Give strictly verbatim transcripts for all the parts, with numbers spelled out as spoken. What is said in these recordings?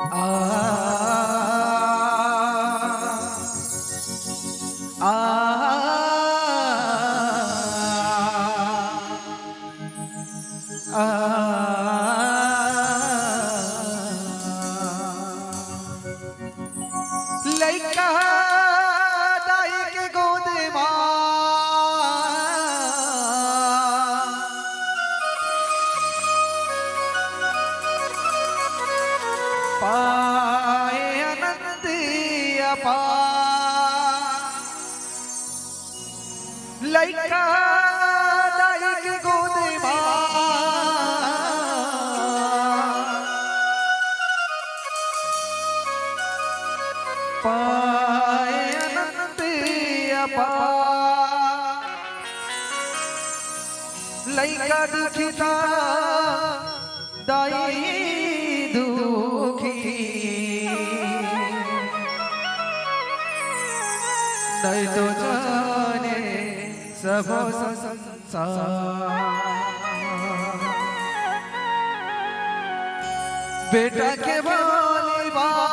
आ, आ, आ, लइका दाई के गोद मा पाए अनंत अपार। लइका दाई के गोद मा पाए अनंत अपार। लइका दुखिता दाई दुखी, नहीं तो जाने सबो संसार। बेटा के बोली बात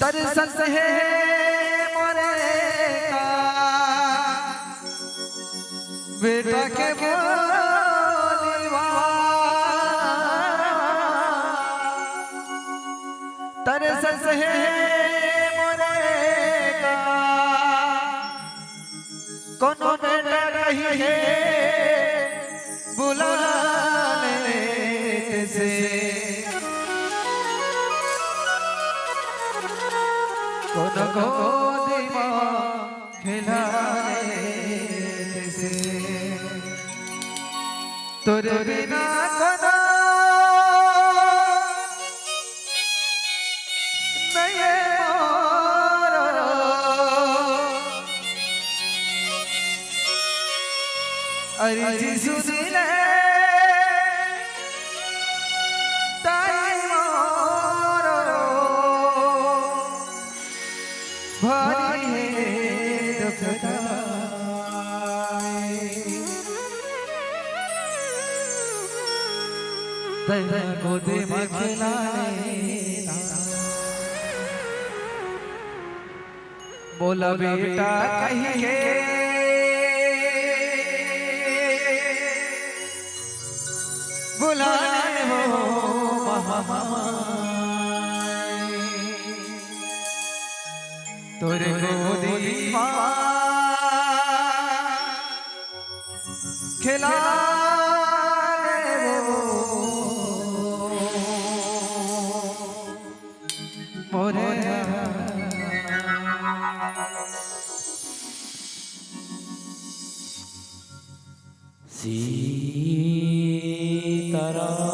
तरसत हे मोरे का, बेटा के बोली बात तरसत हे मोरे का। कोनो बेटा कही हे बुला ले से, कोनो गोदी मा खेला ले से, तोरे बिना कोनो नहीं मोरो। अरे जी सुन ले ताई मोरो, भारी हे दुखदाई। तैं गोदे म खेलाए मोला बेटा कहिके बुलाए हो महामाई। तोरे गोदी मा खेलाए हो मोरे सीताराम।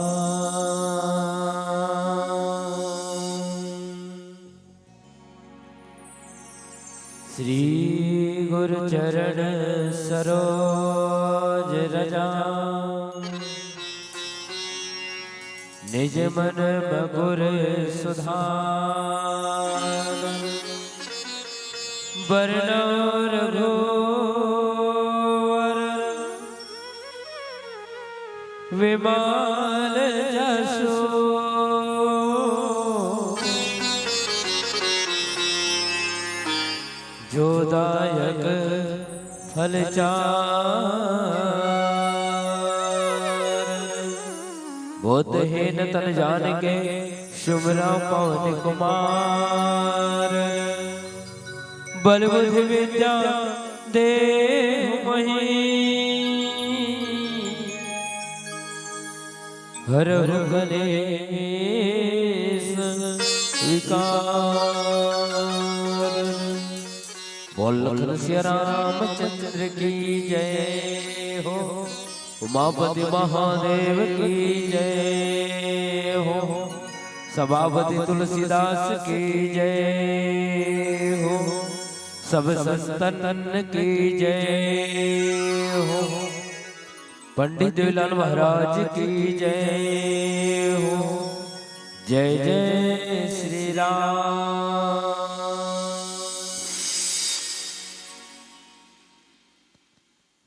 श्री गुरु चरण सरोज रजा, निज मन मगुर सुधार। बरनउँ रघुवर विमल जसु, जो दायक फल चार। बुद्धिहीन तन जानिके सुमिरउँ पवन कुमार। बल बुद्धि विद्या देहु महीं, हरहु कलेस विकार। बोल लखन सिया रामचंद्र की जय हो, उमापति महादेव की जय हो, सभापति तुलसीदास की जय हो, सब संतन की जय हो, पंडित देवलाल महाराज की जय हो। जय जय श्री राम।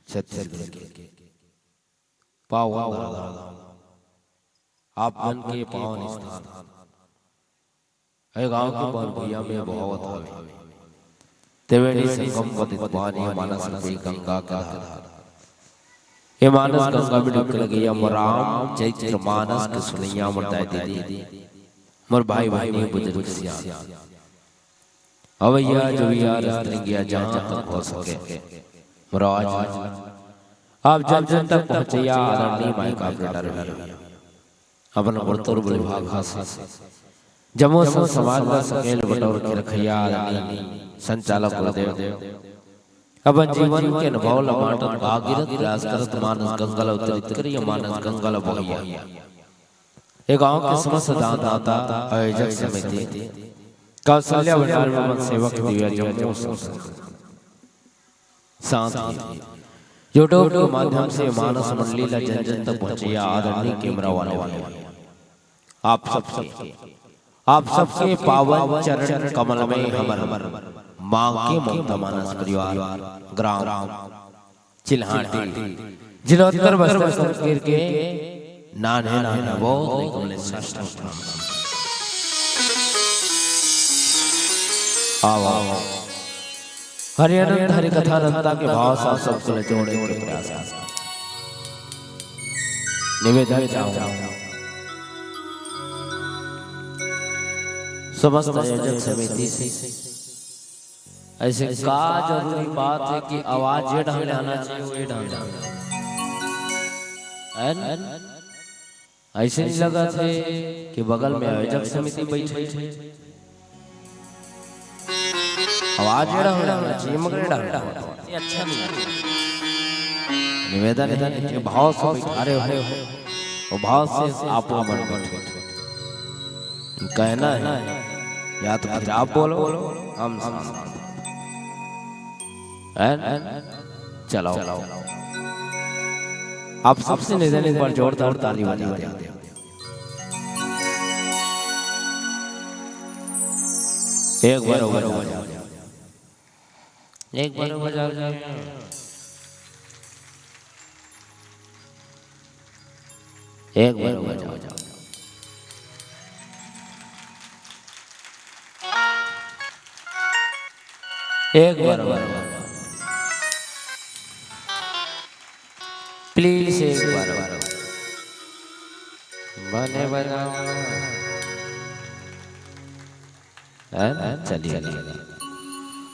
छत्तीसगढ़ के पावन धरा, आप मन के पावन स्थान, ए गांव के बन भुइयां में बहावत हवे। त्रिवेणी संगम पतित पावन, ये मानस रूपी गंगा के धार। ये मानस गंगा में डुबके लगइया मोर राम चरित्र मानस के सुनइया मोर दाई दीदी, मोर भाई बहिनी, बुजुर्ग सियान। अवइया जवइया रस तिरंगिया जहां तक हो सके, मोर आवाज आप जन जन तक पहुंचइया आदरणीय माई का बेटा रवि, अपन गुरुतुल्य भाग हासिल जम्मो संत समाज ला सकेल बटोर के रखइया आदरणीय संचालक गुरुदेव, अपन जीवन के अनुभव ला बांटत भागीरथ प्रयास करत मानस गंगा ला अवतरित करिया, मानस गंगा ला बहइया। ए गांव के समस्त दानदाता, आयोजक समिति, कौशल्या भंडार में अपन सेवक दिव्या जम्मू संत, साथ ही YouTube के माध्यम से मानस मंडली ला जन जन तक पहुंचइया आदरणीय कैमरा वाले भैया, आप सबके, आप सबके पावन चरण कमल में हमर मांग के ममता मानस परिवार, ग्राम चिल्हाटी, जिला उत्तर बस्तर संकीर्ण के नान्हे नान्हे बहुत निकमले साष्टांग प्रणाम। आओ, आओ। हरि अनंत हरि कथा अनंता के भाव से आप सबको ले जोड़े के प्रयास करता। निवेदन चाहूंगा समस्त आयोजक समिति से, ऐसे का जरूरी बात है कि आवाज ये ढंग ले आना चाहिए, वो ये ढंग ले आना चाहिए? है ना? ऐसे नहीं लगा थे कि बगल में आयोजक समिति बैठी है। आवाज ये ढंग ले आना चाहिए, मगर ये ढंग ले आना चाहिए। अच्छा नहीं लगता। निवेदन है कि भाव से बैठा रहे हो, वो भाव से आप लोग मन बैठे। कहना है, या तो फिर आप बोलो, हम सुनो। है ना? चलो। आप सबसे निवेदन, एक बार जोरदार ताली बजा दो। एक बार और बजा दो। एक बार और बजा दो। एक बार और बजा दो। एक बार और। Please, एक बार और। बने बजाओ। है ना? चलिए, चलिए।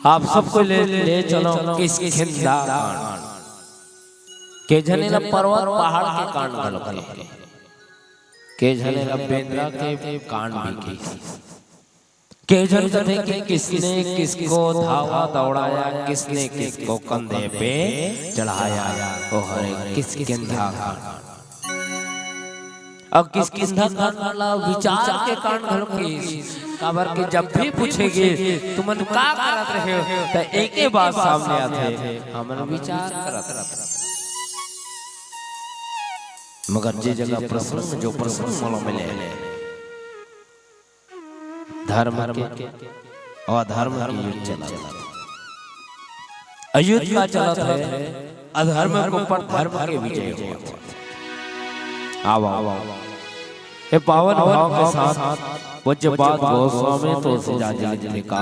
आप सबको ले, ले चलो किष्किंधा कांड। के झने ला पर्वत पहाड़ के कांड घलो कहे। के झने ला बेंदरा के कांड भी कहे। के झन कथे कि किसने किसको धावा दौड़ाया, किसने किसको कंधे पे चढ़ाया, वो हरे किष्किंधा कांड। अब किष्किंधा कांड ला विचार के कांड घलो कहिस, काबर के जब भी पूछेगे, "तुमन का करत रहे हो?" त एके बात सामने आथे, "हमन विचार करत रहे।" मगर जे जगह प्रसंग, जो प्रसंग मोला मिले, धर्म के अउ अधर्म के युद्ध चलत हे। अयुद्ध का चलत हे, अधर्म के ऊपर धर्म के विजय होत हे। आवा, आवा। ये पावन भाव के साथ पूज्यपाद गोस्वामी तुलसीदास जी लिखथे का,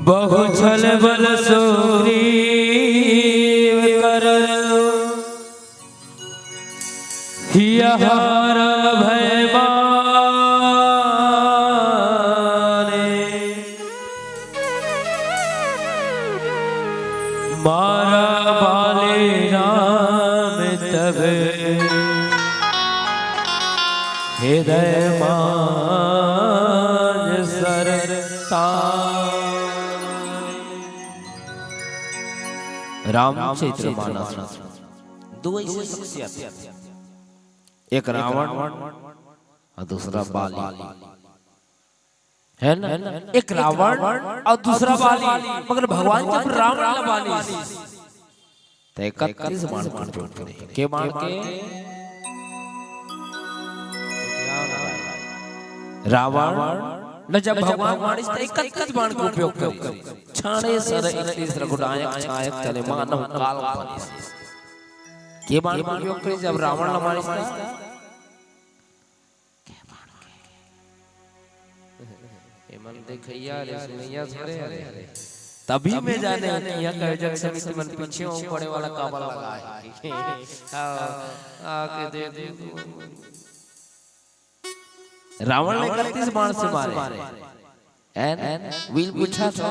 बहु छल बल सुग्रीव कर हियहार भय माने। मारा बाली राम तब हृदय मांझ सरताय। रामचरित मानस दो ऐसे शख्सियत, एक रावण अउ दूसरा बाली, है ना? एक रावण अउ दूसरा बाली, मगर भगवान जब रावण ला बाली, त इकतीस बाण के उपयोग करे। के बाण के? रावण न जब भगवान बाणिस त इकतीस बाण के उपयोग करे। छाणे सर इकतीस रघुनायक छायक चले मानव काल बाणिस। के बाण के उपयोग करिस जब रावण ला मारिस त? एमन देखइया रे, सुनइया थोड़े हरे। तभी मैं जाने कि यह आयोजक समिति मन पीछे हो पड़े वाला काबर लगाए। हाँ, आके दे दे। रावण ला इकतीस बाण से मारे। एन, एन, विल पूछा था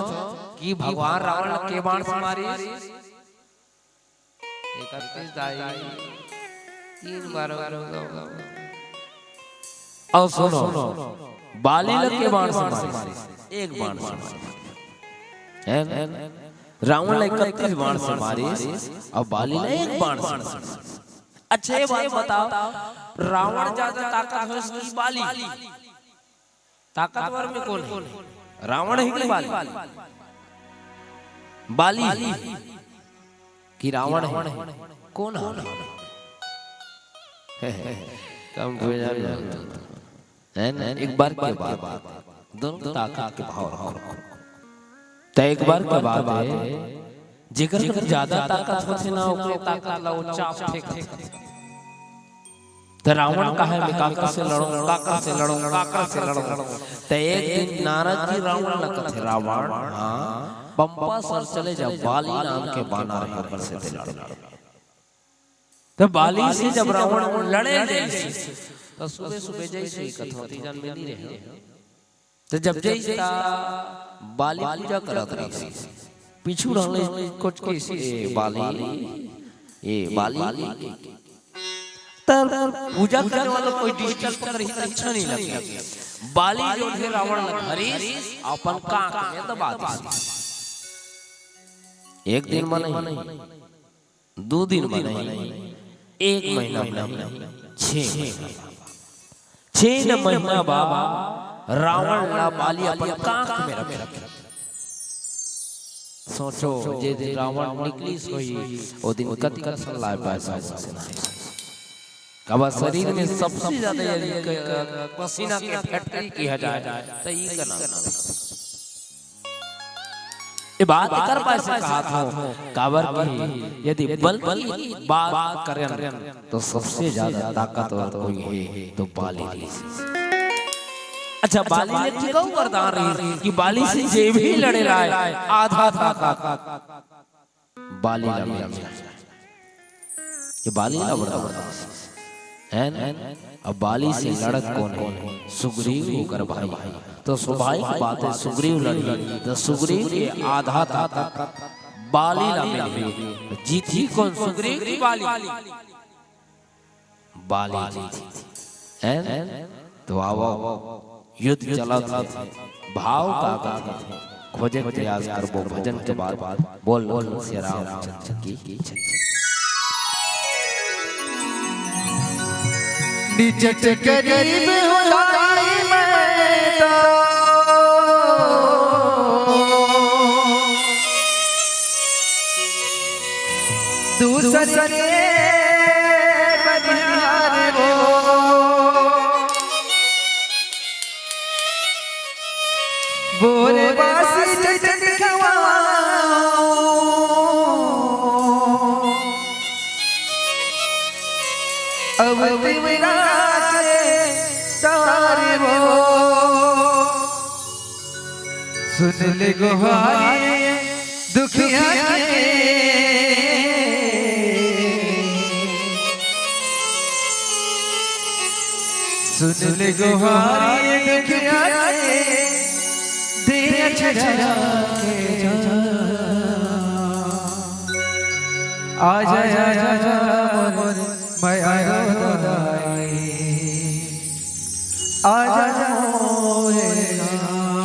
कि भगवान रावण ला के बाण से मारिस? इकतीस दाई, तीन बार। अउ सुनो, बाली ला के बाण से मारिस? एक बाण से मारिस। है ना? रावण ला इकतीस बाण से मारिस, अउ बाली ला एक बाण से मारिस। अच्छा, ये बात बताओ, रावण ज्यादा ताकत होइस कि बाली? ताकतवर में कोन हे? रावण हे कि बाली? बाली हे कि रावण हे? कोन हे? कम बुझा नहीं। है ना? एक बार के बात, दोनों ताकत के भाव रखो। त एक बार के बात हे, जेकर ज्यादा ताकत होथे ना, ओकरे ताकत ला वो चाप फेंक देथे। त रावण कहे, "मैं काकर से लड़ों, काकर से लड़ों, काकर से लड़ों?" त एक दिन नारद जी रावण ला कथे, "रावण, हाँ, पंपा सर चले जा, बाली नाम के बानर हे, ओकर से ते लड़।" त बाली से जब रावण लड़े जाइस, त सुबह सुबह जइसे ही कथौती जान में नहीं रहे। त जब जइस त बाली पूजा करत रहिस। पीछू रहले कुछ के से, "ए बाली, ए बाली।" त पूजा करे वाला कोई डिस्टर्ब करही त अच्छा नहीं लगे। बाली जो हे रावण ला धरिस, अपन कांख में दबा दिस। एक दिन म नहीं, दू दिन म नहीं, एक महीना म नहीं, छह महीना। छह न महीना बाद रावण ला बाली अपन कांख में रखे। सोचो, जे दिन रावण निकलिस होही, ओ दिन कति कसन लाय पाय सावन से नहाय। काबर शरीर में सबसे ज्यादा यदि क-, क-, पसीना के फैक्ट्री किया जाए, त ई का नाम। ये बात कर पाए से कहा था, काबर की यदि बल की बात करें तो सबसे ज्यादा ताकतवर कोई है तो बाली रहिस। अच्छा, बाली ने ठीक वरदान रहिस कि बाली से जे भी लड़े लाए आधा ताकत बाली ला मिल जाए। ये बाली ला बड़ा बड़ा है ना? अब बाली से लड़त कौन है? सुग्रीव ओकर भाई। तो स्वाभाविक बात है, सुग्रीव लड़ी तो सुग्रीव के आधा ताकत बाली ला मिलही। जीतही कौन, सुग्रीव की बाली? बाली जीतही। हैं? तो आवो, युद्ध चलत हे, भाव का कथे, खोजे के प्रयास करबो भजन के बाद। बोल बोल श्री रामचंद्र की जय। निचट करीब हो लाई मैं तो दूसर के बनिहार वो। बोरे बासी चटन खवाओ। अब तिमरा के तारे वो। सुन ले गोहारी दुखिया के। सुन ले गोहारी दुखिया के, दे अचरा के जा। आजा, आजा, आजा, मोर, मैं आयो दाई। आजा, आजा, मोरे राम।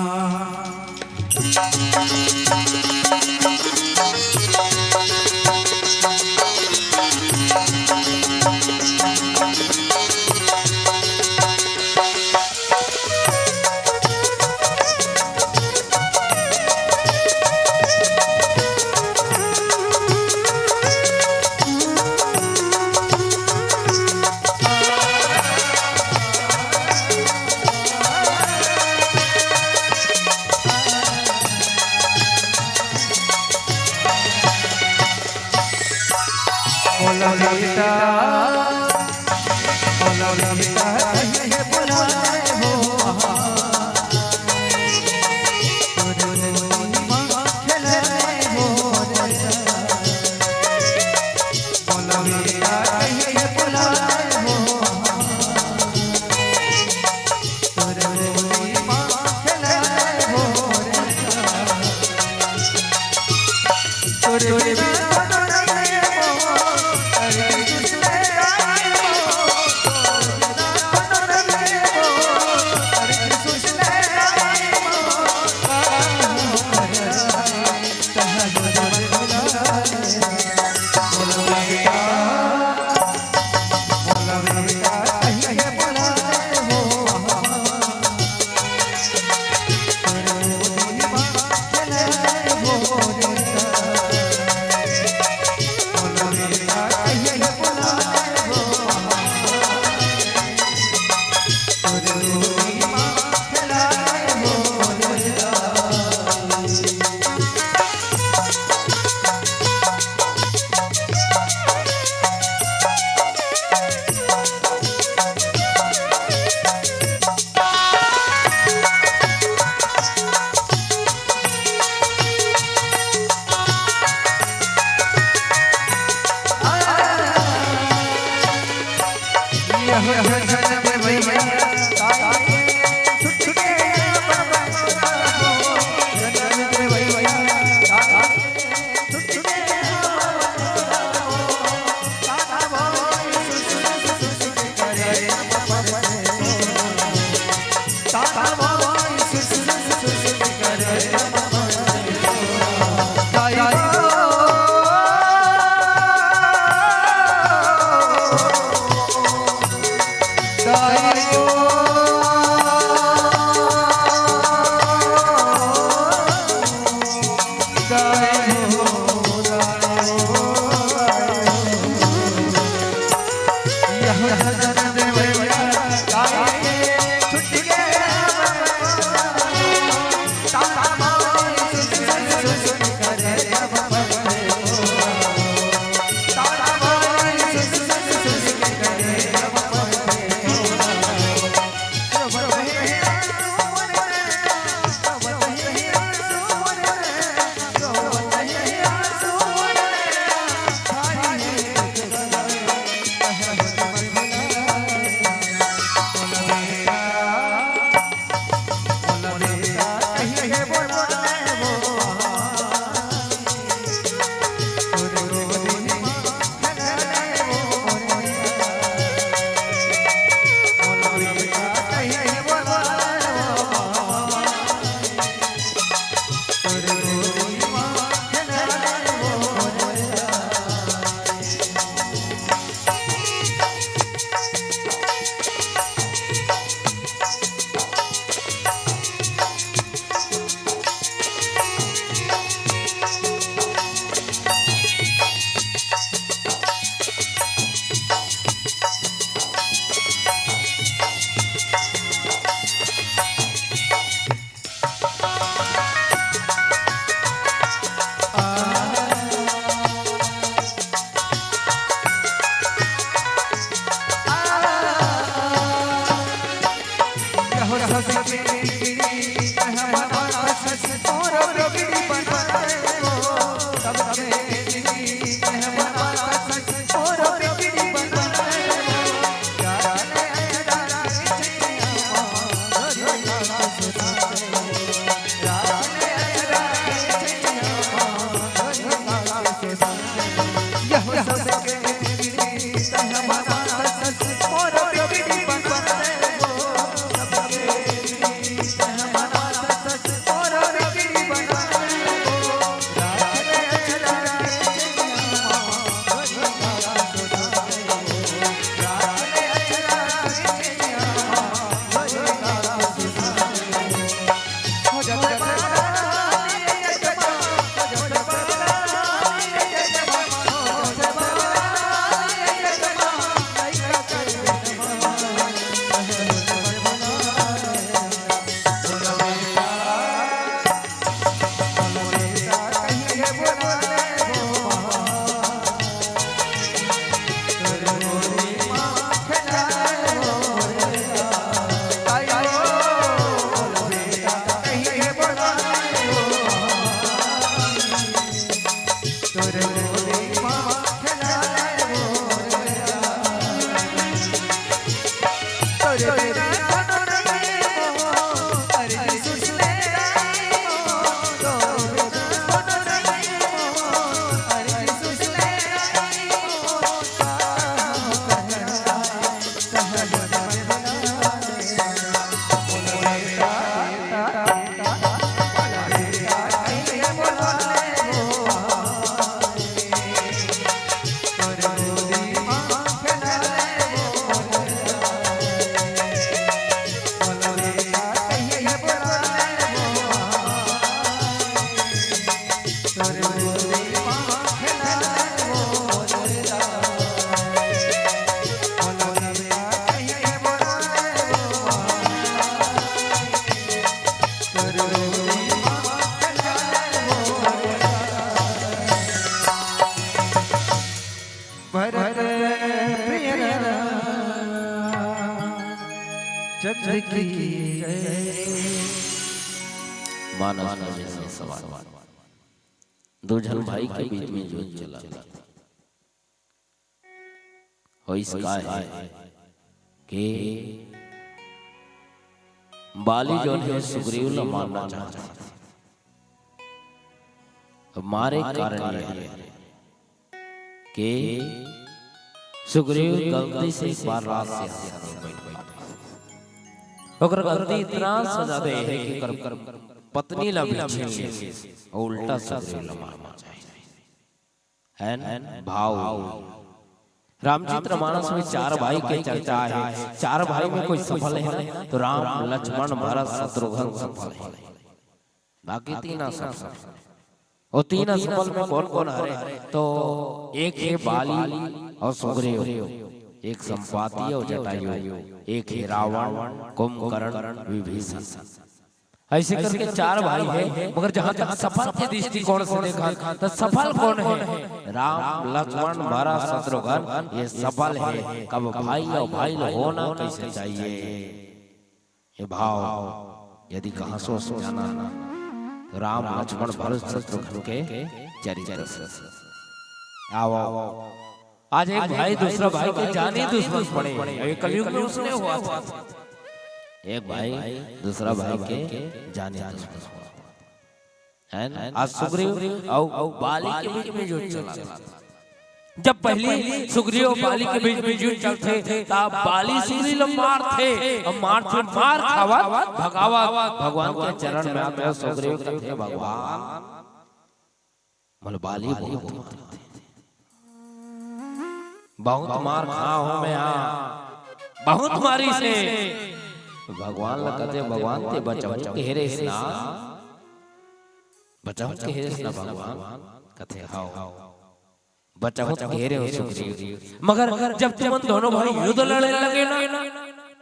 भरत प्रिय राम चंद्र की जय। मानस में सवाल। दो झन भाई के बीच में युद्ध चला। होइस का हे के बाली जोन हे सुग्रीव ल मारना चाहत हे। अब मारे के कारण ये हे के सुग्रीव गलती से एक बार रात से आसन में बैठ गए। ओकर गलती इतना सजा दे हे कि कर, कर पत्नी ला भी छीन ले अउ उल्टा सुग्रीव ला मारना चाहे। है न? भाव। रामचरित मानस में चार भाई के चर्चा हे। चार भाई में कोई सफल हे तो राम, लक्ष्मण, भरत, शत्रुघ्न सफल हे। बाकी तीन असफल। वो तीन असफल में कौन कौन हरे? तो एक हे बाली अउ सुग्रीव, एक संपाति अउ जटायु, एक हे रावण, कुंभकर्ण, विभीषण। ऐसे करके चार भाई हे, मगर जहां तक सफल के दृष्टिकोण से देखा तो सफल कौन हे? राम, लक्ष्मण, भरत, शत्रुघ्न, ये सफल हे। कब भाई अउ भाई ल होना कैसे चाहिए, ये भाव यदि कहां सोच जाना तो राम, लक्ष्मण, भरत, शत्रुघ्न के चरित्र से। आओ, आओ। आज एक भाई दूसरा भाई के जानी दुश्मन पड़े, ये कलयुग में उसने हुआ था। एक भाई दूसरा भाई के जानी दुश्मन पड़े। है ना? आज सुग्रीव अउ, अउ बाली के बीच में युद्ध चला था। जब पहली सुग्रीव अउ बाली के बीच में युद्ध चलथे, तब बाली सुग्रीव ल मारथे, अउ मारथे, मार खावत भगावत भगवान के चरण में आथे। सुग्रीव कथे, "भगवान, मोला बाली बहुत मारथे, बहुत मार खा हूं मैं, हां, बहुत मारिस हे।" भगवान ल कथे, "भगवान, तें बचाहूं कहे रेहेस ना, बचाहूं कहे रेहेस ना भगवान।" कथे, "हव, बचाहूं कहे रेहेंव सुग्रीव, मगर जब तुमन दोनों भाई युद्ध लड़े लगे ना,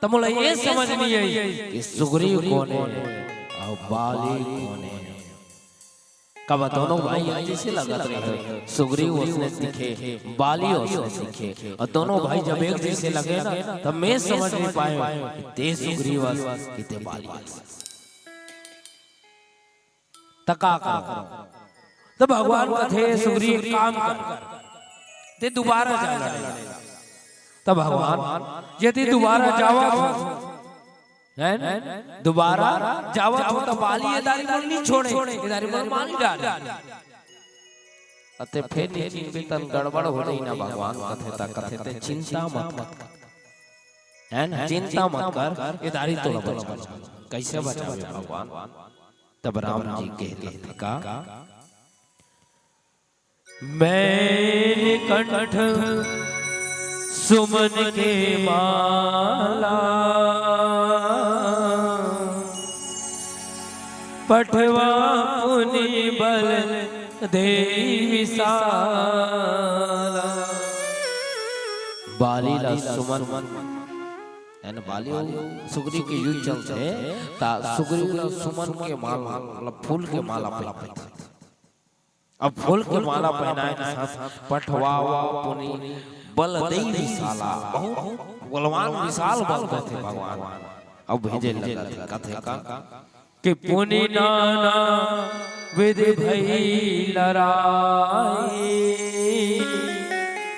त मोला ये समझ नइ आई कि सुग्रीव कोन हे अउ बाली कोन हे।" कब दोनों भाई एक जैसे लगत रहे, सुग्रीव उसने दिखे, बाली उसने दिखे, अउ दोनों भाई जब एक जैसे लगे ना, तब मैं समझ नइ पाएंव कि तें सुग्रीव अस कि तें बाली अस। त का करो? त भगवान कथे, "सुग्रीव, एक काम कर, तें दुबारा जा लड़े।" त भगवान, "यदि दुबारा जावत हो, हैं? दुबारा जावत हो त बाली ये दारी मोला नइ छोड़े, ये दारी मोला मार डारे।" अते फेर नइ चिन्हबे तहां गड़बड़ हो जाही ना भगवान, कथे त कथे, "तें चिंता मत कर, हैं? चिंता मत कर, ये दारी तोला बचा।" कैसे बचाबे भगवान? तब राम जी कहे लगथे का, "मैंने कंठ सुमन के माला, पठवा पुनि बल देई विशाला।" बाली ला सुमन, यानी बाली अउ सुग्रीव के युद्ध चलथे, त सुग्रीव ला सुमन के माला, मतलब फूल के माला पहनाथे। अब फूल के माला पहनाए के साथ पठवा पुनि बल देई विशाला, बहुत बलवान विशाल बल देथे भगवान। अब भेजे लगथे, कथे का कि पुनि नाना विधि भई लड़ाई,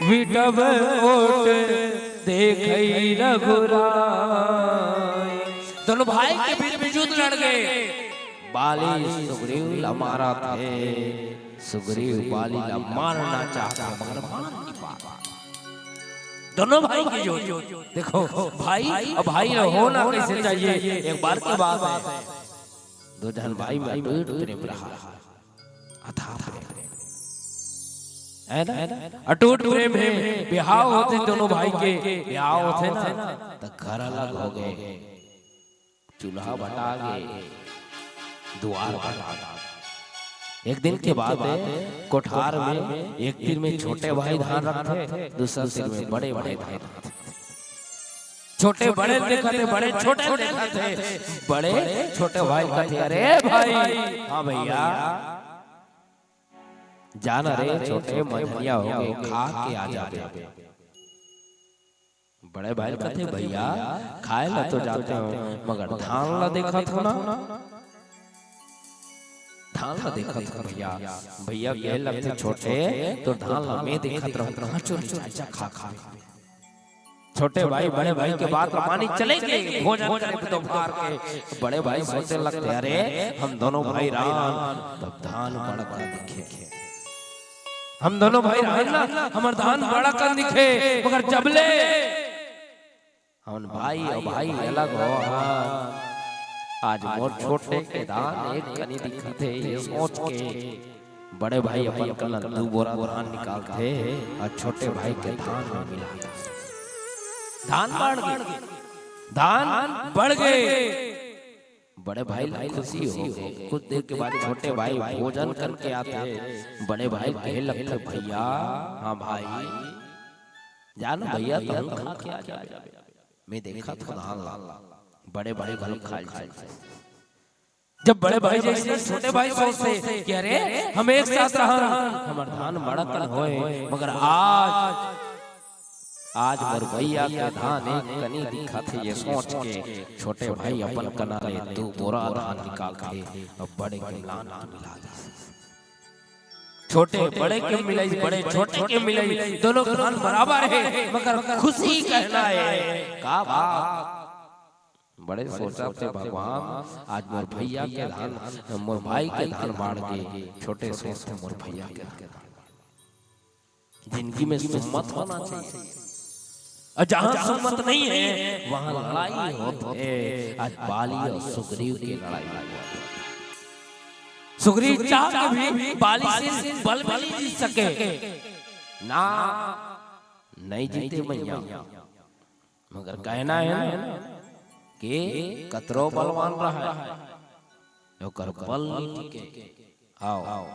विटब ओट देखई रघुराई। दोनों भाई के बीच में युद्ध लड़ गए। बाली सुग्रीव ला मारत हे, सुग्रीव बाली ला मारना चाहत हे, मगर मार नहीं पात। दोनों भाई के युद्ध। देखो, भाई और भाई होना कैसे चाहिए, एक बार की बात है। दो झन भाई में अटूट प्रेम रहा, अथाह प्रेम, है ना? अटूट प्रेम हे। बिहाव होथे दोनों भाई के, बिहाव होथे ना, त घर अलग हो गए, चूल्हा बटा गे, दुआर बटा गे। एक दिन के बात हे, कोठार में एक तीर में छोटे भाई धान रखथे, दूसरा तीर में बड़े भाई धान रखथे। छोटे बड़े देखत हे, बड़े छोटे देखत हे, बड़े छोटे भाई कथे, "अरे भाई, हाँ भैया, जाना रे छोटे, मंझनिया हो गे, खा के आ जाबे।" बड़े भाई कथे, "भैया, खाए ला तो जाते हो, मगर धान ला देखत हो ना, धान ला देखत हो भैया।" भैया कहे लगथे, "छोटे, तो धान ला मैं देखत रहूं, कहाँ चोरी चोरी खा खा।" छोटे भाई बड़े भाई के बात ला मानी चले गए भोजन करे दोपहर के। बड़े भाई सोचे लगथे, "अरे, हम दोनों भाई रहन, तब धान बड़ा बड़ा दिखे, हम दोनों भाई रहन ना, हमर धान बड़ा कन दिखे, मगर जबले हमन भाई और भाई अलग हो हन, आज मोर छोटे के धान एक कनी दिखत हे।" ये सोच के बड़े भाई अपन कना दू बोरा धान निकालथे और छोटे भाई के धान में मिला देथे। धान बढ़ गे, धान बढ़ गे। बड़े भाई ला खुशी हो गे। कुछ देर के बाद छोटे भाई भोजन करके आथे। बड़े भाई कहे लगथे, "भैया, हाँ भाई, जाना भैया, तुम खा के आ जाबे, मैं देखत हो धान ला।" बड़े भाई घलो खाए चलथे। जब बड़े भाई जैसे छोटे भाई सोचथे कि अरे, हम एक साथ रहन, हमर धान बड़ा कन होए, मगर आज, आज मोर भैया के धान एक कनी दिखत हे, ये सोच के छोटे भाई अपन कना ले दू बोरा धान निकालथे और बड़े के लान में मिला देथे। छोटे बड़े के मिलाई, बड़े छोटे के मिलाई, दोनों के धान बराबर हे, मगर खुशी कहना हे। का बात? बड़े सोचथे भगवान, आज मोर भैया के धान, मोर भाई के धान बाढ़ गे, छोटे सोचथे मोर भैया के धान। जिंदगी में सुम्मत होना चाहिए, और जहां सुम्मत नहीं है, वहां लड़ाई होत हे। आज बाली और सुग्रीव की लड़ाई होत हे। सुग्रीव चाह के भी बाली से बल में नहीं जीत सके ना, नहीं जीते भैया। मगर कहना हे ना कि कतरो बलवान रहा हे, ओकर बल नहीं टिके। आओ,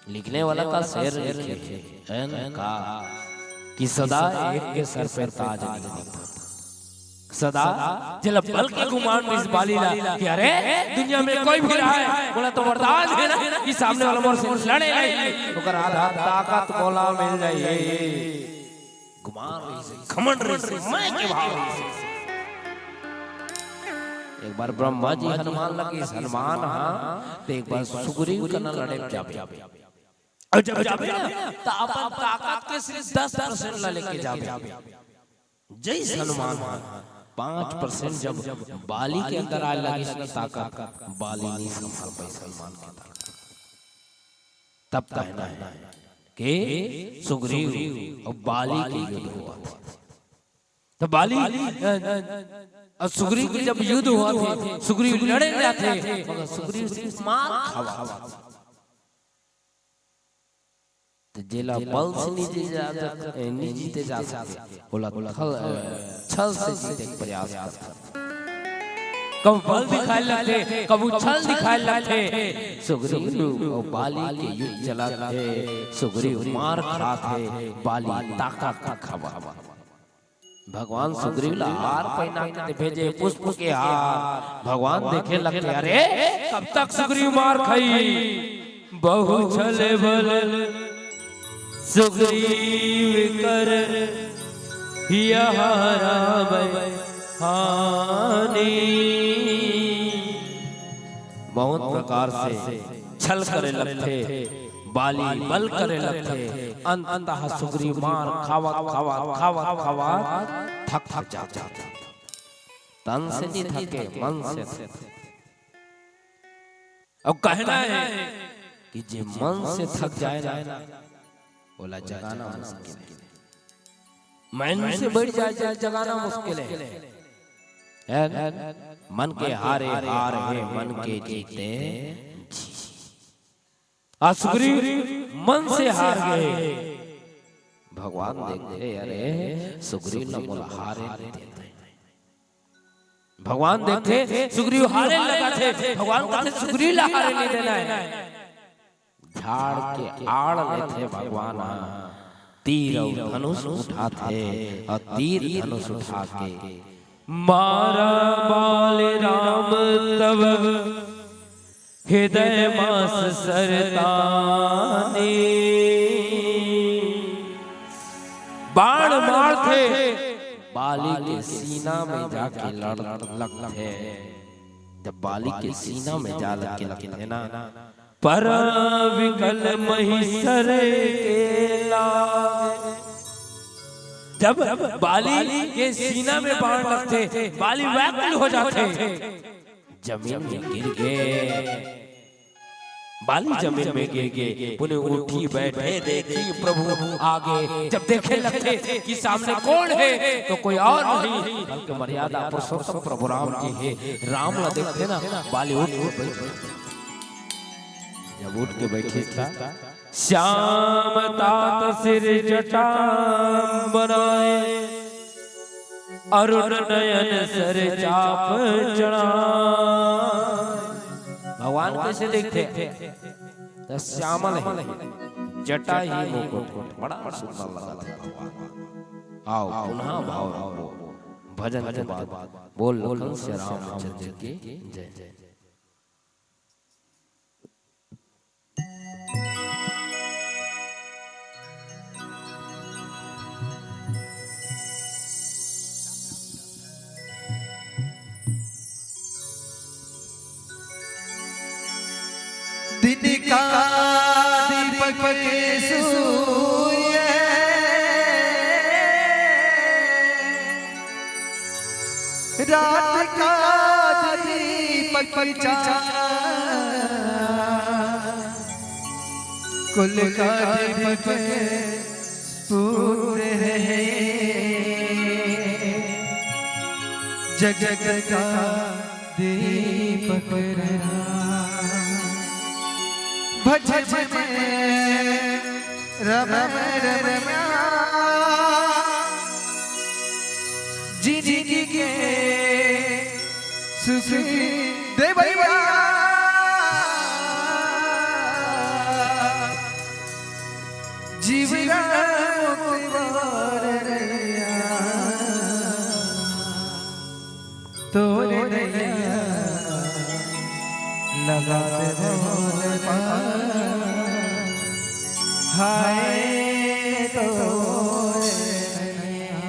लिखने वाला का शेर लिखे हे, है ना का, कि सदा एक के सर पे ताज नहीं बनता। सदा जेला बल के गुमान रहिस बाली ला कि अरे, दुनिया में कोई भी रहा हे, मोला तो वरदान हे ना कि सामने वाला मोर से लड़े नहीं, ओकर आधा ताकत मोला मिल जाही। गुमान रहिस, घमंड रहिस, मैं के भाव रहिस। एक बार ब्रह्मा जी हनुमान ला कहिस, "हनुमान, हाँ, ते एक बार सुग्रीव कना लड़े जाबे।" और जब जाबे ना, त अपन ताकत के सिर्फ दस परसेंट ला लेके जाबे। जैसे हनुमान पाँच परसेंट जब बाली के अंदर आए लगिस ना ताकत, बाली नहीं संभाल पाइस हनुमान के ताकत। तब कहना हे कि सुग्रीव और बाली के युद्ध होवत हे। तो बाली, अ, अ, सुग्रीव के जब युद्ध होवत हे, सुग्रीव लड़े जाथे, मगर सुग्रीव सिर्फ मार खावत हे। तो जेला बल से नहीं जीते जा सक-, ए, नहीं जीते जा सके, ओला थल-, अ, छल से जीते के प्रयास करथे। कभू बल दिखाए लगथे, कभू छल दिखाए लगथे। सुग्रीव और बाली के युद्ध चलत हे, सुग्रीव मार खात हे, बाली ताकत दिखावत हे। भगवान सुग्रीव ला हार पहिना के भेजे, पुष्प के हार। भगवान देखे लगथे, "अरे, कब तक सुग्रीव मार खाही? बहु छल बल सुग्रीव कर यह राम हानि। बहुत प्रकार से छल करे लगथे, बाली बल करे लगथे, अंततः सुग्रीव मार खावत, खावत, खावत, खावत थक, थक जाथे। तन से नहीं थके, मन से थके। अब कहना है कि जे मन से थक जाए ना, ओला जगाना मुश्किल है। मन से बैठ जाए, जाए जगाना मुश्किल है। है ना? मन के हारे हार है, मन के जीते जीत। आज सुग्रीव मन से हार गए। भगवान देखथे, अरे सुग्रीव ला मोला हारे नहीं देते। भगवान देखथे, सुग्रीव हारे लगथे, भगवान कहथे, सुग्रीव ला हारे नहीं देना है। झाड़ के आड़ लेथे भगवान ह, तीर अउ धनुष उठाथे, अउ तीर धनुष उठा के मारा बाल राम तब हृदय मास सरतानी। बाण मारथे, बाली के सीना में जाके लड़ लगथे। जब बाली के सीना में जा लग के लगथे ना, पर विकल महीसर के लाग। जब बाली के सीना में बाण लगथे, बाली व्याकुल हो जाथे। जमीन में गिर गे। बाली जमीन में गिर गे। पुनि उठी बैठे, देखी प्रभु आगे। जब देखे लगथे कि सामने कोन हे, तो कोई और नहीं, बल्कि मर्यादा पुरुषोत्तम प्रभु राम जी हे। राम ला देखथे ना, बाली उठ के बैठ। जब उठ के बैठिस त श्याम तात सिर जटा बनाए, अरुण नयन सर चाप चढ़ाए। भगवान कैसे देखथे? त श्यामल हे, जटा ही मुकुट, बड़ा सुंदर लगथे भगवान। आओ पुनः भाव रखो, भजन के बाद बोल लखन से रामचंद्र की जय। दिन का दीपक सूर्य, रात का दीपक चांद, कुल का दीपक सूर्य है, जगत का दीपक राम। भज भज रम रम रम, जिंदगी के सुख दे भैया। जीवरा तोरे नैया लगा दे मोर पार। हाय तोरे नैया।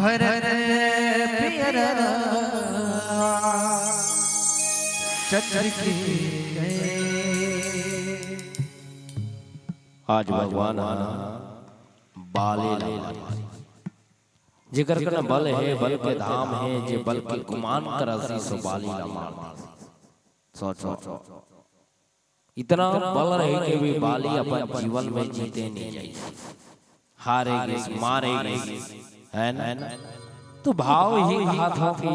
भरत पियरा चंद्र की। आज भगवान ह बाली ला मारिस। जेकर कना बल हे, बल के धाम हे, जे बल के गुमान करही सो बाली ला मार दे। सोचो, इतना बल रहे के भी बाली अपन जीवन में जीते नहीं जाइस, हारे गिस, मारे गिस, है ना? तो भाव ही कहा था कि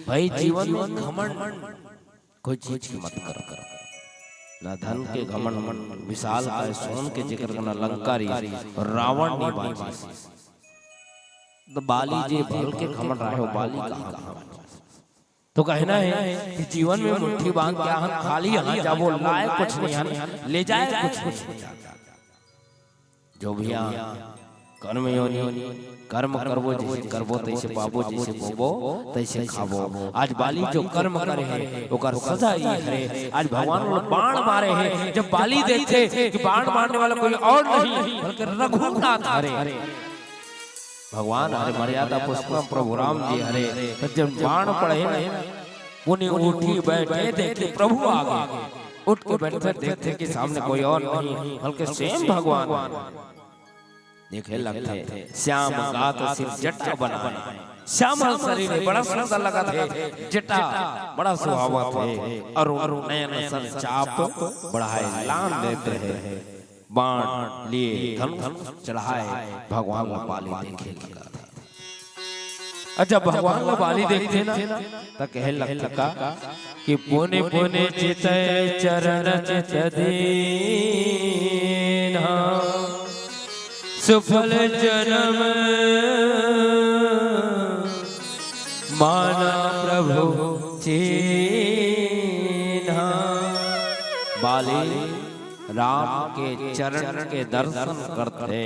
भाई, जीवन में घमंड कोई चीज की मत कर, ना धन के घमंड, विशालकाय सोन के जेकर कना लंका रहिस, रावण नहीं बांचिस। तो बाली जे बल के घमंड रहे हो, बाली कहाँ घमंड? तो कहना है कि जीवन में मुट्ठी बांध के हम खाली हाथ जाबो, लाए कुछ नहीं हन, ले जाए कुछ नहीं। जो भी यहाँ कर्म योनि, कर्म करबो, जैसे करबो तैसे पाबो, जैसे बोबो तैसे खाबो। आज बाली जो कर्म करे हे, ओकर सजा ये हरे। आज भगवान वो बाण मारे हे, जब बाली देखथे कि बाण मारने वाला कोई और नहीं बल्कि रघुनाथ हरे। भगवान हरे, मर्यादा पुरुषोत्तम प्रभु राम जी हरे, तो जब बाण पड़े ना, मुनि उठी बैठे, देखे प्रभु आ गए। उठ के बैठे, देखथे कि सामने कोई और नहीं बल्कि स्वयं भगवान। देखे लगथे श्याम गात सिर जटा बनाए, श्यामल शरीर हे, बड़ा सुंदर लगत हे, जटा बड़ा सुहावत हे, अरुण नयन सर चाप बढ़ाए लान लेत हे। बाण लिए धनुष चढ़ाए भगवान ला बाली देखे लगथे। अ जब भगवान ला बाली देखथे ना, त कहे लगथे का कि पुनि पुनि चितय चरण चित दीन्हा, सुफल जनम माना प्रभु चीन्हा। बाली राम के चरण के दर्शन करथे,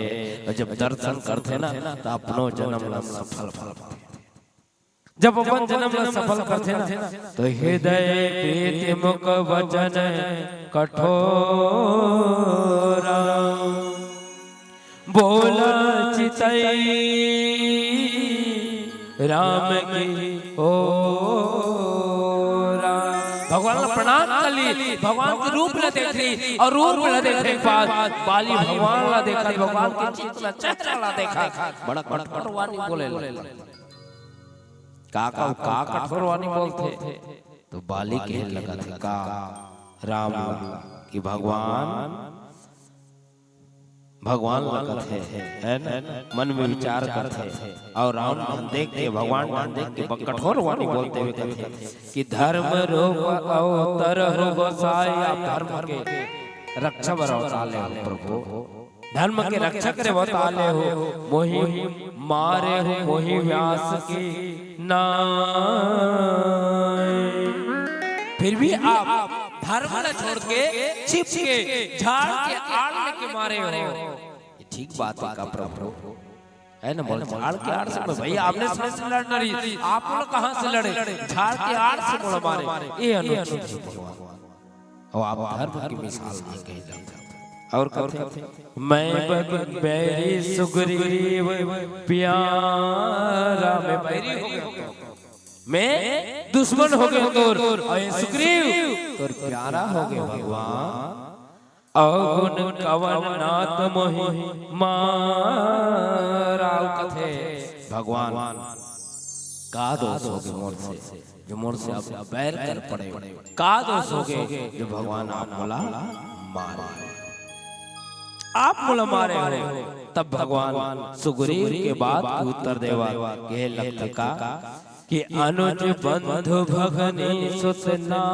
अउ जब दर्शन करथे ना, त अपनो जनम ला सफल पाथे। जब अपन जनम ला सफल करथे ना, त हृदय प्रीति मुख वचन कठोरा, बोला चितई राम की ओ राम। भगवान ला प्रणाम कर ली, भगवान के रूप ला देख ली, अउ रूप ला देखे के बाद बाली भगवान ला देखत, भगवान के चित्र ला, चेहरा ला देखत, बड़ा कठोर वाणी बोले लगे। का, का, का कठोर वाणी बोलथे? तो बाली कहे लगथे का राम ला कि भगवान, भगवान ला कथे, है ना? मन में विचार करथे, अउ रावण मन देख के, भगवान मन देख के ब-, कठोर वाणी बोलते हुए कथे कि धर्म रूप अवतरहु गोसाई, आप धर्म के रक्षा बर अवतार ले हो प्रभु, धर्म के रक्षा करे अवतार ले हो, मोहि मारेहु मोहि व्यास की नाई। फिर भी आप धर्म ला छोड़ के, छिप के, झाड़ के आड़ लेके मारे हो। ये ठीक बात है का प्रभु? है ना? बोले, झाड़ के आड़ से, भाई, आमने सामने से लड़ना रही, आप लोग कहाँ से लड़े? झाड़ के आड़ से मोला मारे, ये अनुचित है भगवान। अउ आप धर्म के मिसाल दे कहे जाथे। अउ कथे, मैं बन बैरी सुग्रीव प्यारा, मैं बैरी हो गया, मैं दुश्मन हो गया तोर, अउ ये सुग्रीव तोर प्यारा हो गया भगवान। अवगुण कवन नाथ मोहि मारा। अउ कथे भगवान, का दोष हो गए मोर से, जो मोर से आप बैर कर पड़े? का दोष हो गए जो भगवान आप मोला मारे, आप मोला मारे हो? तब भगवान सुग्रीव के बात के उत्तर देवा कहे लगथे का कि अनुज बंधु भगनी सुत नारी।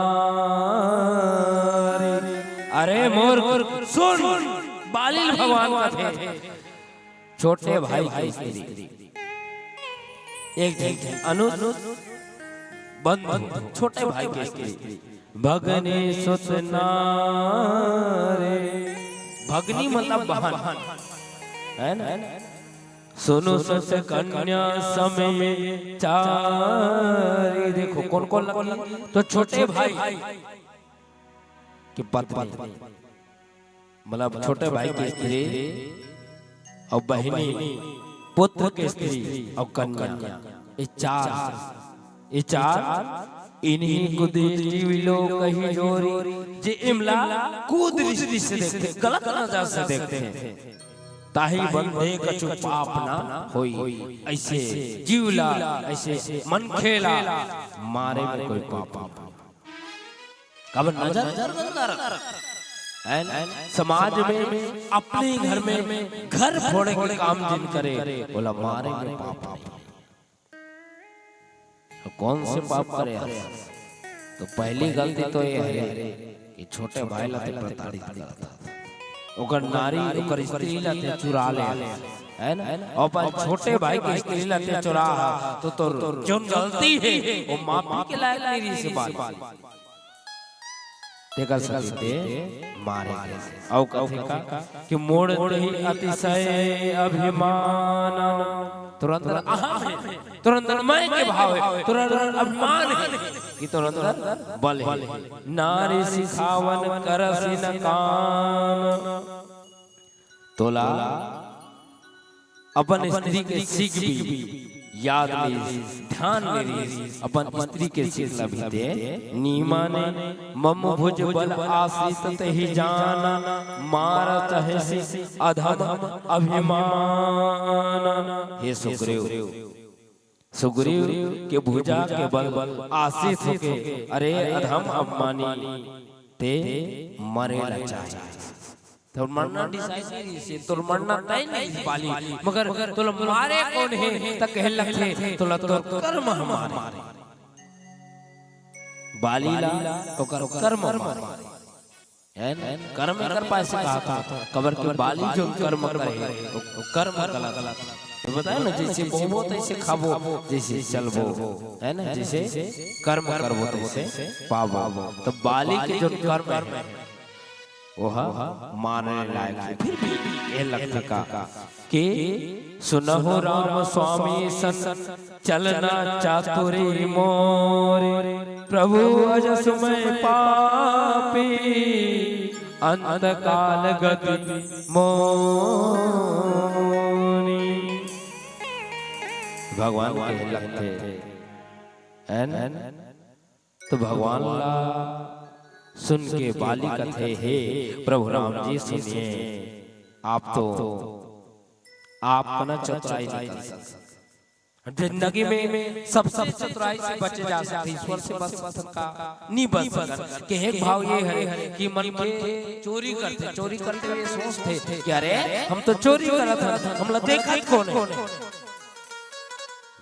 अरे मोर सुन, बाली भगवान कथे, छोटे भाई के स्त्री, एक झन अनुज बंधु, छोटे भाई के स्त्री, भगनी सुत नारी। भगनी मतलब बहन, है ना? सुनु सुत कन्या सम चारी। देखो कौन कौन लगी, तो छोटे भाई की पत्नी, मतलब छोटे भाई की स्त्री अउ बहिनी, पुत्र के स्त्री अउ कन्या, ये चार, ये चार इन्हीं कुदृष्टि विलोकहि जोरी, जे इमला कुदृष्टि से देखथे, गलत नजर से देखथे, ताही बंधे कछु पाप ना होई। ऐसे जीव ला, ऐसे मनखे ला मारे में कोई पाप नहीं। काबर नजर गंदा रख, है ना? समाज में, अपने घर में, घर फोड़े के काम जिन करे, ओला मारे में पाप नहीं। तो कौन से पाप करे हस? तो पहली गलती तो ये है कि छोटे भाई ला ते प्रताड़ित करत हस, ओकर नारी, ओकर स्त्री ला ते चुरा ले, है ना? अउ अपन छोटे भाई के स्त्री ला ते चुरा हा, तो तोर जोन गलती है, वो माफी के लायक नहीं रही से बात। तेकर सेती ते मारे गे। अउ कथे का कि मोर देहि अतिशय अभिमान। तुरंत अहम है, तुरंत मैं के भाव है, तुरंत अभिमान है कि तुरंत बल है। नारी सिखावन करसि न कान। तोला अपन स्त्री के सीख भी याद नइ रिहिस, ध्यान नइ रिहिस, अपन स्त्री के सीख ला भी ते नी माने। मम भुज बल आश्रित तेहि जान, मार चहेसि अधम अभिमान। हे सुग्रीव, सुग्रीव के भुजा के बल आश्रित होके, अरे अधम अभिमानी, ते मरे ला चाहे। तोर मरना decide नइ रिहिस, तोर मरना तय नइ रिहिस बाली, मगर तोला मारे कोन हे, त कहे लगथे, तोला तोर कर्म ह मारे। बाली ला ओकर कर्म मारे। है ना? कर्म एकर पास से कहा था, काबर कि बाली जो कर्म करे, वो, वो कर्म गलत। तो बताया ना, जैसे बोबो तैसे खाबो, जैसे चलबो, है ना? जैसे कर्म करबो तैसे पाबो। तो बाली के जो कर्म है, ओह मारे लायक हे। फिर भी ये लगथे का कि सुनहु राम स्वामी सन, चलना चातुरी मोर। प्रभु अजस मैं पापी, अंत काल गति मोरी। भगवान के लगथे, है न? तो भगवान ला सुन के बाली कथे, "हे प्रभु राम जी, सुनिए, आप तो, आप ना चतुराई नहीं कर सकते।" जिंदगी में सबसे चतुराई से बचे जा सकथे, ईश्वर से बच सकथे का? नहीं बच सकत। के एक भाव ये हरे कि मन के चोरी करथे, चोरी करते हुए सोचथे कि अरे, हम तो चोरी करत हन, हमला देखत कोन हे?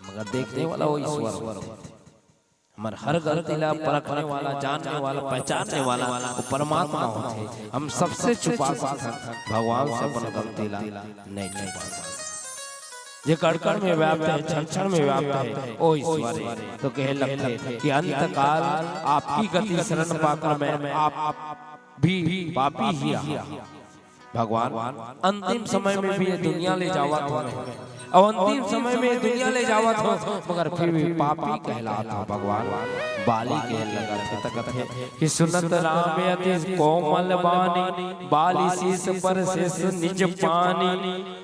मगर देखने वाला वो ईश्वर होथे। हमर हर गलती ला परखने वाला, जानने वाला, पहचानने वाला वो परमात्मा होथे। हम सबसे छुपा सकथन, भगवान से अपन गलती ला नहीं छुपा सकथन। जे कण कण में व्याप्त हे, क्षण क्षण में व्याप्त हे, ओ ईश्वर हे। तो कहे लगथे कि अंतकाल आपकी गति शरण पाकर मैं आप भी पापी ही रहा। भगवान, अंतिम समय में भी ये दुनिया ले जावत हवय, अउ अंतिम समय में ये दुनिया ले जावत हवय, मगर फिर भी पापी कहलात हवय। भगवान बाली के लगत हे, त कथे कि सुनत राम अति कोमल बानी, बाली शीस पर शीस निज पानी,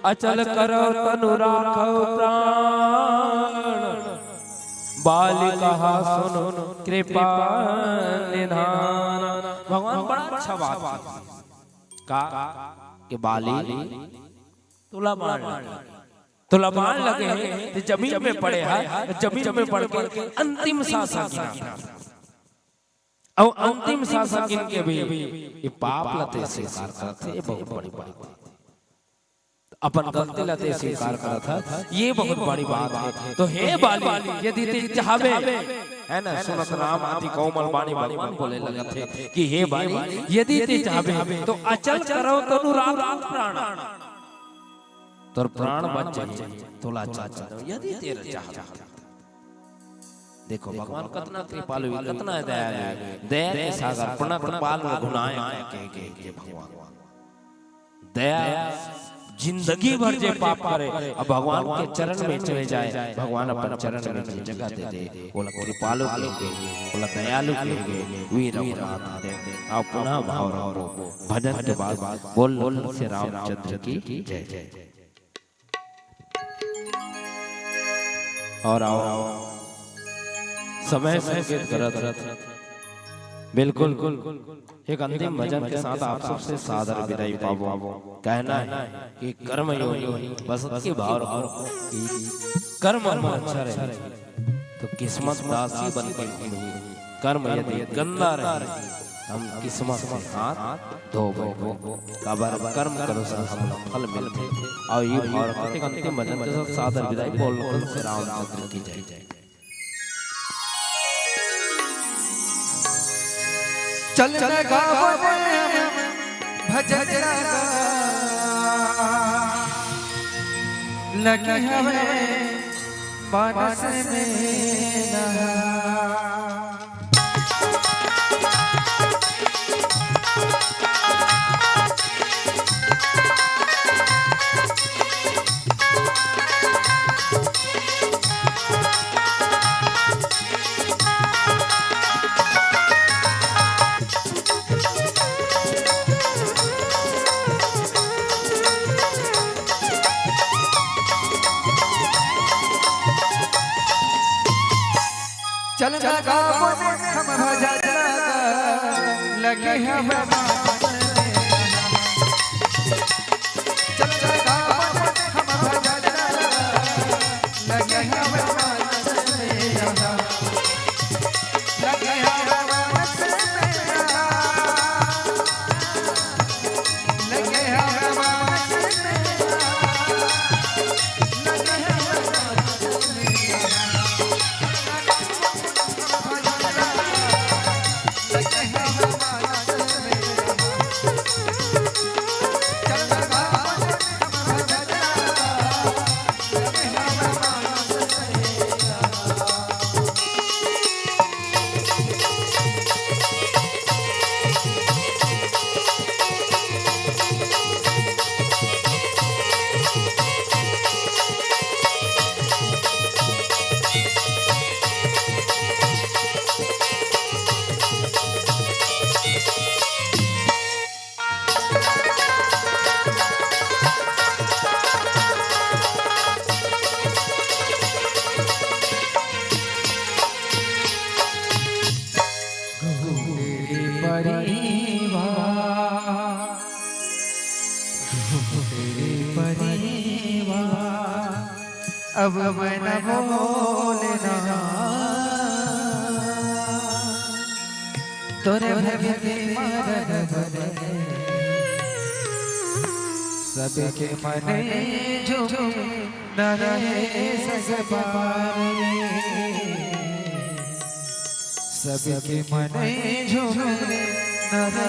अचल करौ तनु राखौ प्राण, बाली कहा सुन कृपा निधान। भगवान बड़ा अच्छा बात हे। का? के बाली तोला बाण लगे। तोला बाण लगे हे, ते जमीन में पड़े हे, जमीन में पड़ के अंतिम सांस गिना। अउ अंतिम सांस गिन के भी ये पाप ला ते स्वीकार करथे, ये बहुत बड़ी बात हे। अपन गलती ला ते स्वीकार करत हे, ये बहुत बड़ी बात हे। तो हे बाली, यदि ते चाहबे, है ना, सुनत राम अति कोमल बानी, भगवान बोले लगत हे कि हे बाली, यदि ते चाहबे, तो अचल करौ तनु राखौ प्राण। तोर प्राण बच जाही, तोला अच्छा, अच्छा, यदि तेरा चाहबे। देखो, भगवान कतना कृपालु हे, कतना दयालु हे, दया के सागर, अपना कृपालु रघुनायक कहे के, के भगवान। दया, जिंदगी भर जे पाप करे, अब भगवान के चरण में चले जाए, भगवान अपन चरण में जे जगह दे दे, ओला कृपालु कहे के, ओला दयालु कहे के, वीर रघुनाथ दे। आओ पुनः भाव रखो, भजन के बाद बोल, बोल से रामचंद्र की जय। और आओ, समय संकेत करत, बिल्कुल, एक अंतिम भजन के साथ आप सबसे सादर विदाई पाबो। कहना हे कि कर्म योनि बस के भाव रखो कि कर्म हमर अच्छा रहे, तो किस्मत दासी बन के घूमही। कर्म यदि गंदा रहे, हम किस्मत से हाथ धो बैठबो। काबर कर्म करो सो हमला फल मिलथे। अउ ये भाव रखत एक अंतिम भजन के साथ सादर विदाई, बोल बोल से रामचंद्र की जय। चल न गावो रे भजन लगा, लगे हवे मानस में ना। चल ना गावो रे हम भजन लगा, लगे हवे मानस में। चल ना गावो रे हम भजन लगा, लगे हवे मानस में। लगे हवे मानस में। अब मैं न बोलना तोरे भक्ति मारग बने, सबके मन झूमे नरे सगबारे, सबके मन झूमे नरे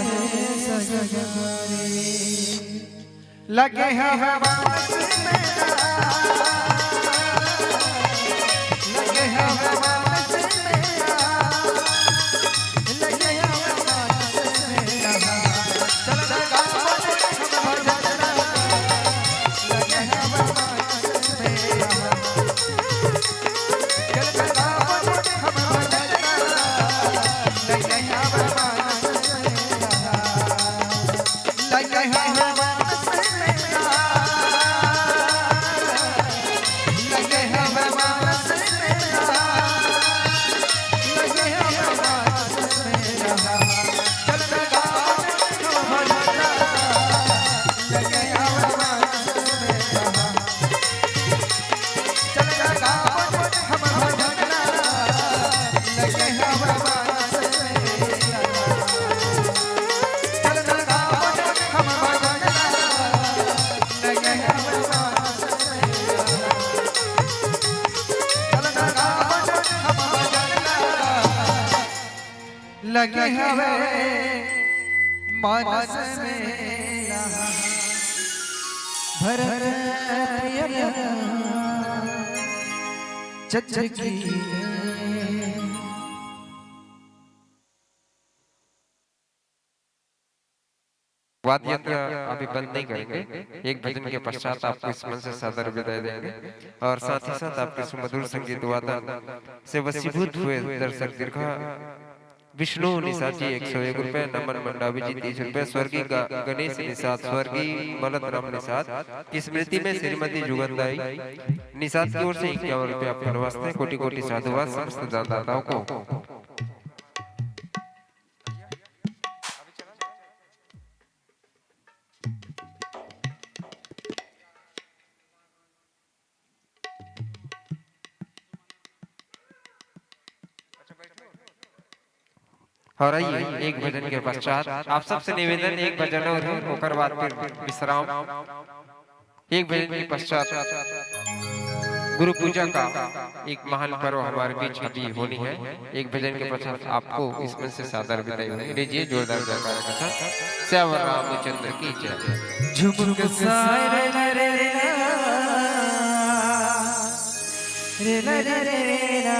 सगबारे। लगे हवा में लगे हवे मानस में भरत प्रिय चचकी। वाद्य यंत्र अभी बंद नहीं करेंगे। एक भजन के पश्चात आपको इस मंच से सादर विदाई देंगे और साथ ही साथ आपके सुमधुर संगीत वादन से वशीभूत हुए दर्शक दीर्घा विष्णु निषाद जी एक सौ एक रुपए, नमन मंडावी जी तीस रुपए, स्वर्गीय ग-, गणेश निषाद, स्वर्गीय मलत राम निषाद की स्मृति में श्रीमती जुगनदाई निषाद की ओर से इक्यावन रुपए आपके नमस्ते। कोटि कोटि साधुवाद समस्त दानदाताओं को। और आइए, एक भजन के पश्चात आप सबसे निवेदन, एक भजन और है, ओकर बाद फिर विश्राम। एक भजन के पश्चात गुरु पूजा का एक महान पर्व हमारे बीच अभी होनी है। एक भजन के पश्चात आपको इस मंच से सादर विदाई होगी। लीजिए जोरदार जयकारा के साथ। श्याम रामचंद्र की जय। झुमक सारे रे रे रे रा, रे रे रे रे रा।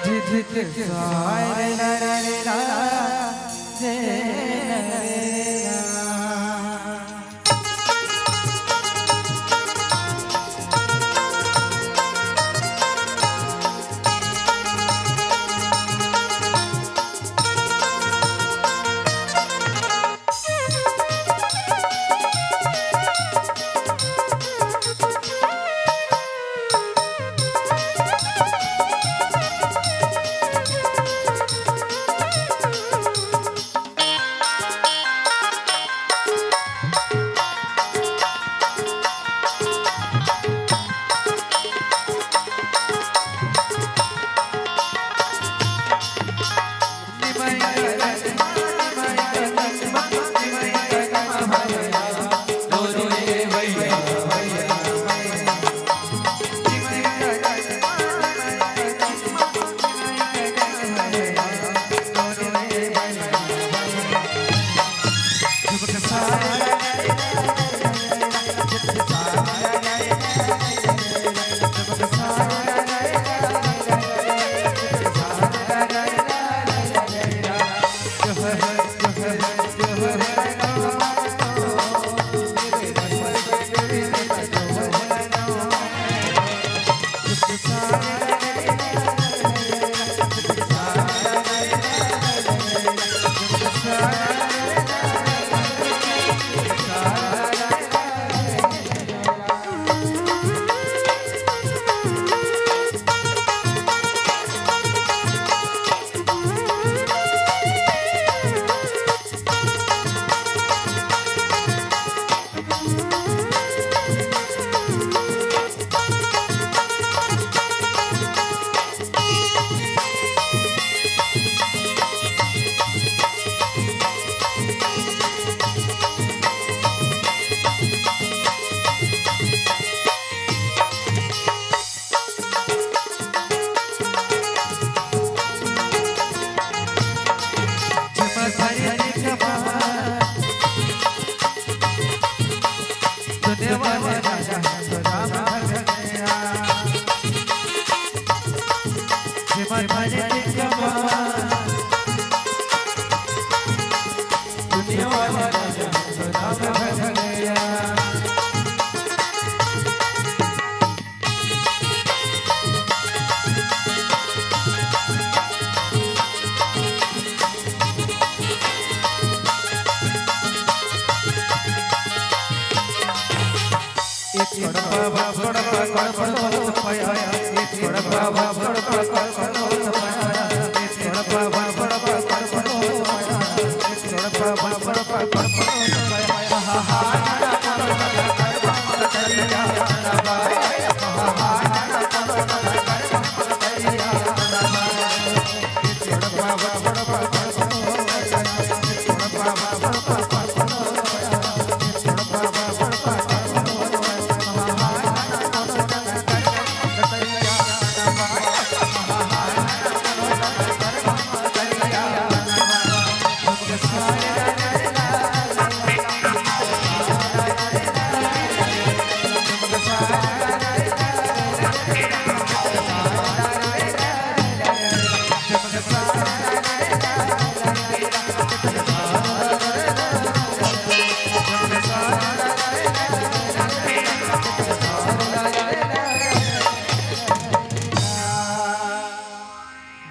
झिझक सारे रे रे रे रा, रे रे रे रा।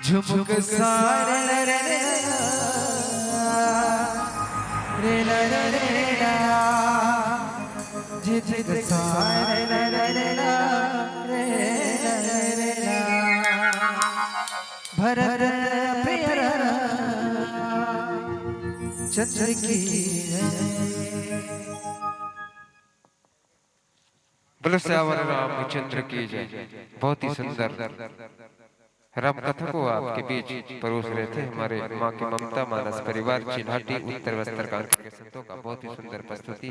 झुमक सारे रे रे रे, रे रे रे रे, झुमक सारे रे रे रे, रे रे रे रे। भरत प्रिय चंद्र की जय। बोलो सियावर रामचंद्र की जय। बहुत ही सुंदर राम कथा को आपके बीच परोस रहे थे हमारे माँ के ममता मानस परिवार चिल्हाटी उत्तर वस्त्रकांत के संतों का बहुत ही सुंदर प्रस्तुति।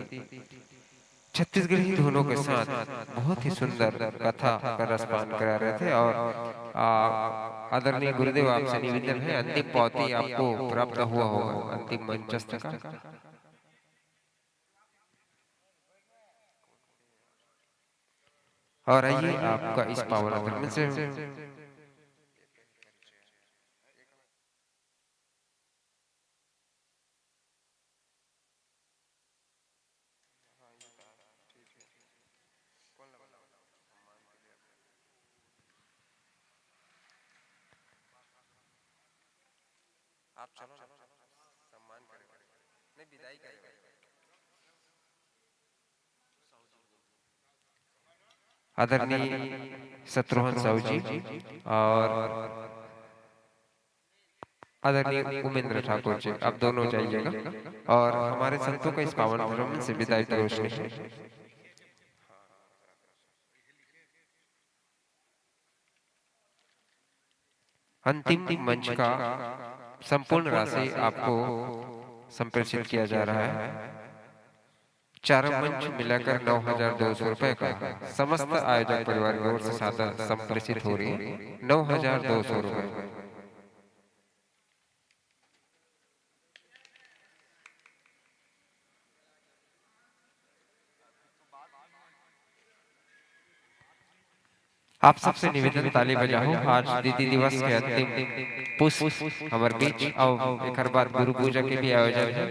छत्तीसगढ़ी धुनों के साथ बहुत ही सुंदर कथा का रसपान करा रहे थे। और आ, आदरणीय गुरुदेव, आपसे निवेदन है, अंतिम पावती आपको प्राप्त हुआ होगा, अंतिम मंचस्थ का। और आइए, आपका इस पावन आचरण से आप चलो ना, सम्मान करें, नहीं, विदाई करें। आदरणीय शत्रुघ्न साहू जी और आदरणीय उमेंद्र ठाकुर जी, आप दोनों जाइएगा और हमारे संतों का इस पावन आचरण से विदाई परोसनी है। अंतिम मंच का संपूर्ण राशि आपको संप्रेषित किया जा रहा है। चारों मंच मिलाकर नौ हजार दो सौ रुपए का समस्त आयोजक परिवार की ओर से सादर संप्रेषित हो रही है, नौ हजार दो सौ रुपए। आप सबसे निवेदन, ताली बजाओ। आज दीदी दिवस के अंतिम पुष्प हमर बीच, और एकर बाद गुरु पूजा के भी आयोजन है।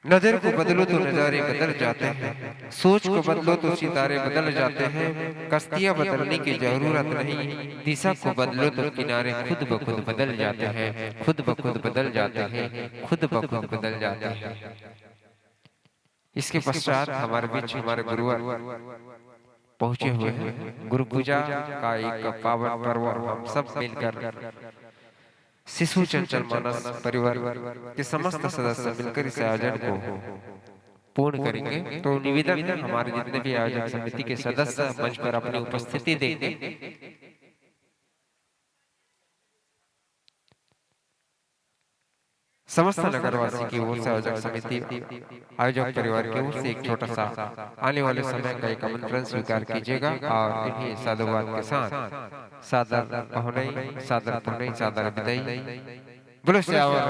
नजर को बदलो तो नजारे बदल जाते हैं, सोच को बदलो तो सितारे बदल जाते हैं। कश्तियां बदलने की जरूरत नहीं, दिशा को बदलो तो किनारे खुद ब खुद बदल जाते हैं, खुद ब खुद बदल जाते हैं, खुद ब खुद बदल जाते हैं। इसके पश्चात हमारे बीच हमारे गुरुवर पहुंचे हुए हैं। गुरु पूजा का एक पावन पर्व हम सब मिलकर शिशु चंचल मानस परिवार के समस्त सदस्य मिलकर इस आयोजन को पूर्ण करेंगे। तो निवेदन है, हमारे जितने भी आयोजन समिति के सदस्य मंच पर अपनी उपस्थिति देंगे। समस्त नगरवासी की ओर से आयोजक समिति, आयोजक परिवार की ओर से एक छोटा सा आने वाले समय का एक आमंत्रण स्वीकार कीजिएगा और इन्हें साधुवाद के साथ सादर पहुनई, सादर पुनई, सादर विदाई। बोलो सियावर